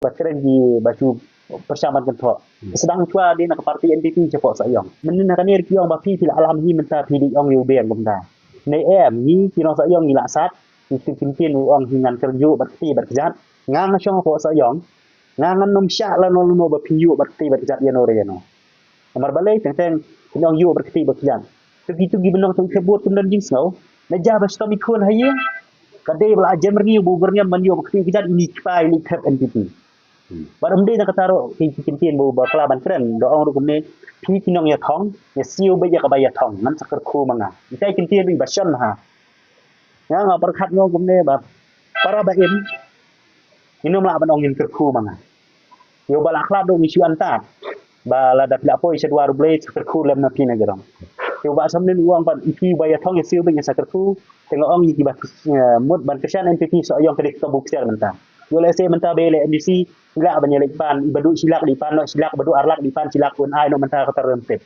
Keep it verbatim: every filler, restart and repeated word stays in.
ba kren ki ba shu pyrshang ban kynthoh. Sdang chwa de na ka parti N P P shapoh Sohiong. Mynnin ha kane ruh ki ong ba phi phi la alam hi mynta phi dei ong ïa u beng kumta. Ne em ngi ki nong Sohiong ngi la sat. Ngi ktien u ong hi ngan kyrjoh bad kti bad kjat. Nga nga shong hapoh Sohiong. Nga ngan nym shah lano lano ba phi ïuh bad kti bad kjat ïano re ïano. Namar balei teng teng ki nong ïuh bad kti bad kjat. Tugi tugi ba nong tong thep bud kum don jingsngew. Na ja ba stom i khun ha ïing. Ka dei ba la jem rngi bu byrngem ban ïuh bad kti kjat ini kpa ini thep N P P. Bad ym dei na kata ruh ki ki ktien ba ba kla ban kren da ong ruh kumne phi ki nong ïathong ïa siew beit ïa kaba ïathong ngan sa kyrkhu ma nga. Itai ktien ruh ba shon ha. Nga nga pyrkhat nga kumne ba para ba im. Ino mla ban ong ngin kyrkhu ma nga. Ïa ba la khlad ruh ngi shu antad. Ba lada phi la poi sha dwar U Blei sa kyrkhu lem na phi na ki rong. Ïa ba samnin u ong ban i phi ba ïathong ïa siew beit ïa sa kyrkhu. Te nga ong ïa ki ba mut ban kyrshan N P P Sohiong ka dei ka buk siar mynta. Ïa lehse mynta ba ïa leh N D C shilak ban ïa leh pan i ba duh shilak dei pan noh shilak ba duh ar lak dei pan shilak un ai noh mynta ka tar rem tip.